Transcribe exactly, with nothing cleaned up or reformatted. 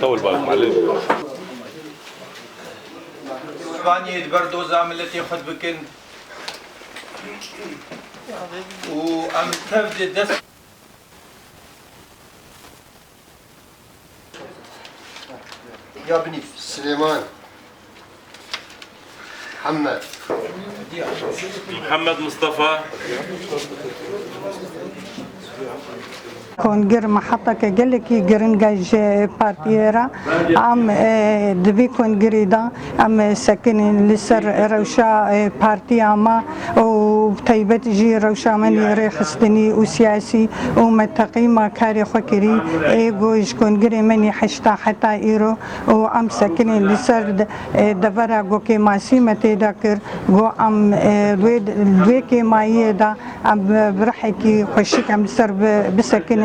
طول بالك معلم. Spaniyê li ber doza miletê xwe dibikin û em tev di dest Ya binî. Silêman. Hemed. Mihemed Mistefa. Kongir miheteke gelekî giring e ji partiyê re. Em, e, di vî kongirî de em, e, sekinîn li ser rewşa, e, partiya me û taybet jî rewşa me nî rêxistinî û siyasî û me teqîma karê xwe kirî. Ê ku ji kongirê me nî heşta heta îro û em sekinên li ser de-, e, devera ku kêmasî me tê de kir, ku em, e, wê, wê kêmayiyê de em bi rihekî xweşik em li ser bi-, bisekinin.